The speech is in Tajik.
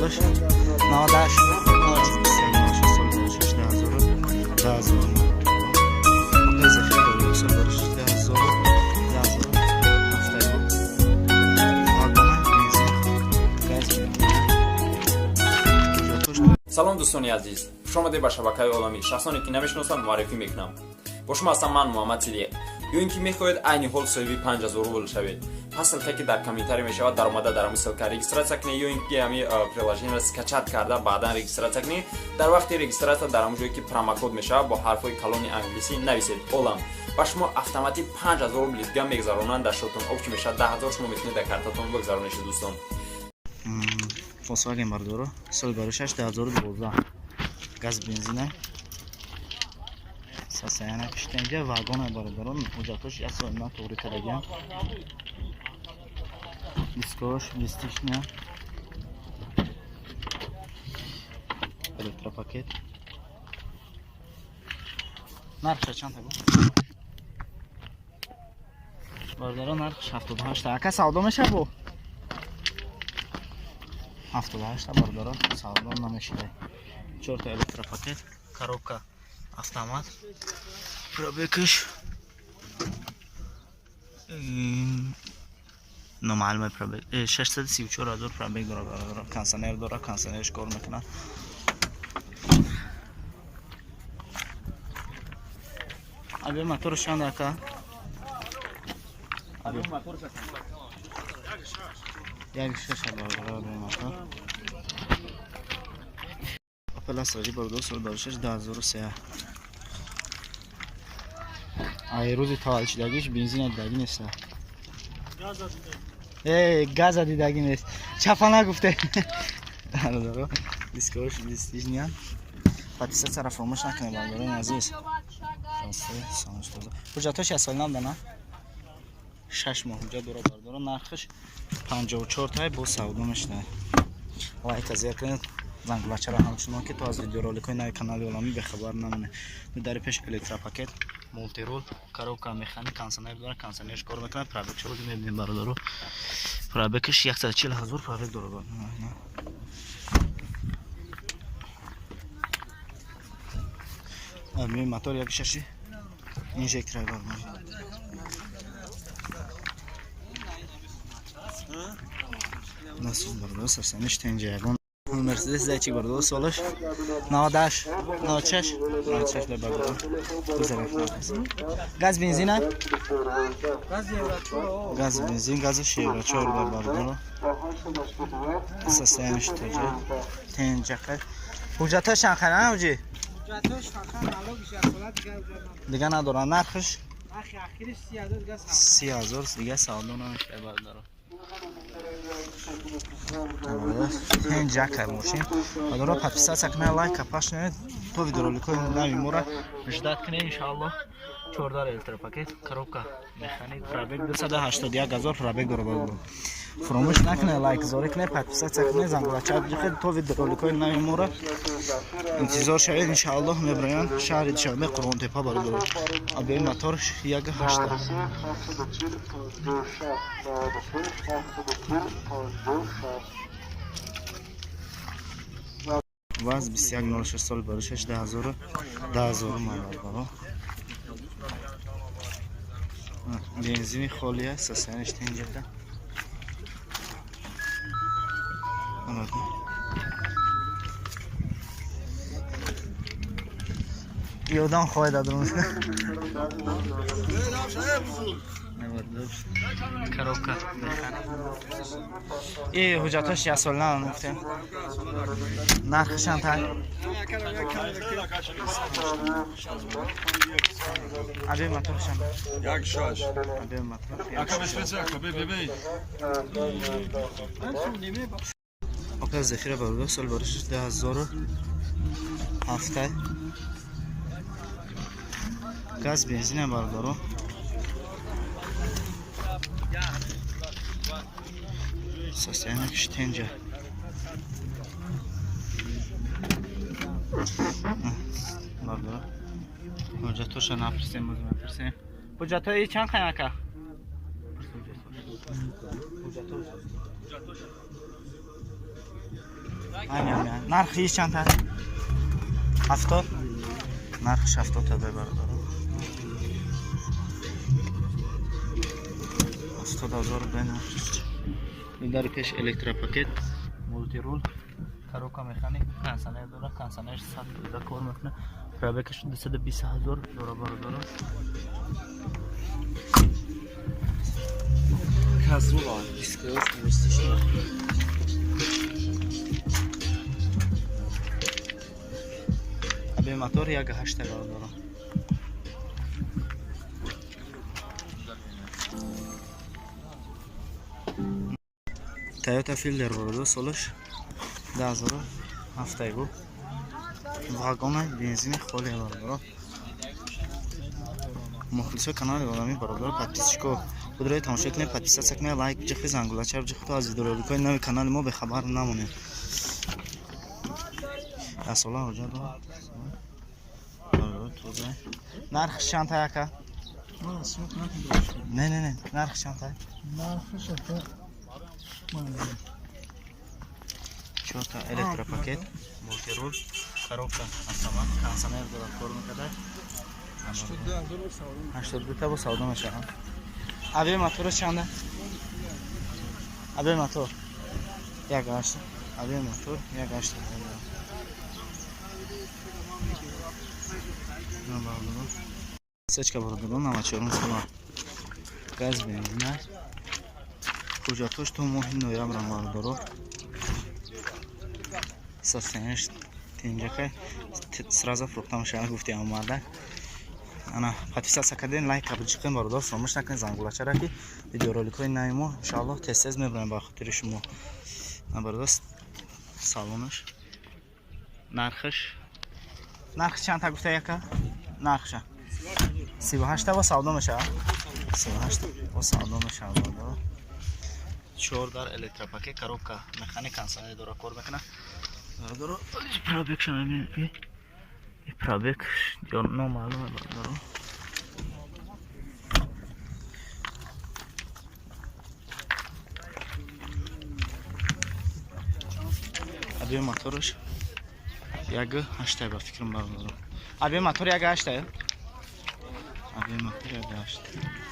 Солаш 98 96 сол барош 10000 10000. Опел Зефира барош сол барош 10000 10000 7. Вагона, бензин, газ. Салом, дӯстони азиз, хушомадед ба шабакаи Оламӣ. Шахсоне ки намешиносанд, муаррифӣ мекунам: бо шумо ҳастам ман, Муҳаммад Сидиқ. Ё ин ки мехоҳед айни ҳол соҳиби 5000 рубл шавед, пас ссылка, ки дар комментарий мешавад, даромада дар ҳамин ссылка регистрация кунед ё ин ки ҳами приложениеро скачать карда, баъдан регистрация кунед. Дар вақти регистрация дар ҳамон ҷое ки промокод мешавад, бо ҳарфҳои калони англисӣ нависед «Олам», ба шумо автоматик 5000 рубли дига мегузаронанд дар шотон. Общий мешавад 10 000, шумо метавонед дар картатон бигузаронед, дӯстон. Volkswagen бардоро, соли барои 6 2012, газ, бензина, сасаяна киштенҷа, вагона бародарон. Ҳуҷҷатош як сол ман туғри кардагиам, дискош блестишня, электропакет. Нархша чанд бу, бародарон? Нархш 78. Ака, савдо мешавад бу 78, бародарон, савдо намешида. Чорта электропакет, коробка автомат, пробегаш номаълуме, пробег 634 ҳазор пробег дора, бародарон. Кондиционер дора, кондиционерш кор мекунад. Аби моторш чанд, ака? 1.6, бародарон, мотор. Опел Astra бародарон, соли барошаш 2003. Ай рӯзи таваллуд шудагиш бензина дидагӣ нест. Э, газа дидагӣ нест. Чапа нагуфте. Бародаро, дискош дистижня. Подписаться фаромӯш накунед, бародарони азиз. Ҳуҷҷатош як сол набуда, на? 6 моҳ ҳуҷҷат дора, бародарон. Нархаш 54 тай, бо савдо мешавад. Лайка зер кунед, зангулачаро ҳамчунон, ки то аз видеороликҳои нави канали Оламӣ бехабар намонед. Дари пеш электропакет, мултирул, коробка механик, кондиционер дорад, кондиционерш кор мекунад. Пробегшо мебинем, бародаро. Пробегаш 140 ҳазор пробег дорад. Мотор як шаши инжектор, бародаро. Насуз, бародаро, сарсаниш тенҷа. Ягон Мерседес зайчик, бародаро, солаш 98, 96, 96 да, бародаро. Газ, бензина, газ, бензин, газаш евро 4 да, бародаро. Состояниш тоҷа тенҷака. Ҳуҷҷатош чанд хана, ҳуҷи? Дига надорад. Нархаш 30 000, дига савдо намешавад, бародаро. Ҷака мошин, бародаро. Подписаться кунед, лайка пахш кунед, то видеороликҳои нави моро ждать кунед, иншааллоҳ. Чордар электропакет, коробка механик, пробег 281 ҳазор пробег дорад, бародаро. Фаромӯш накунед, лайк зорӣ кунед, подписаться кунед, зангулача бихед, то видеороликҳои нави моро интизор шавед. Иншааллоҳ, мебироянд шаҳри Душанбе, Қурғонтепа, бародаро. Объем моторш 1.8. Ваз 2106 сол барои 10000 10000, бародаро. Бензини холия, состояниш тенҷака. Ёдам хоҳед адрон. Коробка механик. И ҳуҷҷатош як сол на гуфтем. Нархашам та? Аби моторшам. 1.6. Аби мотор. Ака, беспеца, ака, бе, бе, бе. Опел Зефира, бародар, сол барош 2007, газ, бензин, бародаро. Состояние тенҷа. Бародаро, ҳуҷҷатоша напурсем, боз мепурсем. Ҳуҷҷатҳои чанд қай, ака? Нархи чанд та? 70. Нархиш 70 та бародаро. 70,000 рубл нархиш. Ин пеш электропакет, мултирул, коробка механик, кондиционер дора, кондиционер 100 кор мекунад. Пробегаш 220,000 дора бародаро. Казула, дискос, инвестиция. Аби мотор 1.8 бародаро. Toyota Fielder бародаро, солаш 2007 бу. Вагона бензини холӣ бародаро. Мухлисои канали Олами бародаро, подписчико худро тамошо кунед, подписаться кунед, лайк ҷихи, зангулача ҷихи, то аз видеороликҳои нави канали мо бехабар намонед. Асола ҳоҷа дорад. Нархш чанд та яка? Не, не, не, нархш чанд та? Нархш ака чорта электропакет, мултирул, коробка автомат, кондиционер дорад, кор мекунад. 82 та бо савдо мешавад. Аби мотор чанда? Аби мотор 1.8. Аби мотор 1.8. Сечка бародарон, 94 сола. Газ бензин аст. Ҳуҷҷатҳош то моҳи ноябр бародаро. Состояниш тинҷака сразу фурӯхта мешавад, гуфти омада. Ана подписаться карден, лайк биҷиқен бародар, фаромӯш накунед зангулачара, ки видеороликҳои нави мо иншоаллоҳ тез-тез мебарем ба хотири шумо. Бародар, салонаш, нархаш, нарх чанд та гуфта яка? Нархша 38 та бо савдо мешавад. 38 та бо савдо мешавад бародар. 4 дар электропакет, коробка механик, кондиционер дора, кор мекунад. Бародаро, пробегша мебинед ки пробег номаълуме бародаро. Аби мотораш 1.8 ба фикрам бародаро. Аби мотор 1.8. Аби мотор 1.8.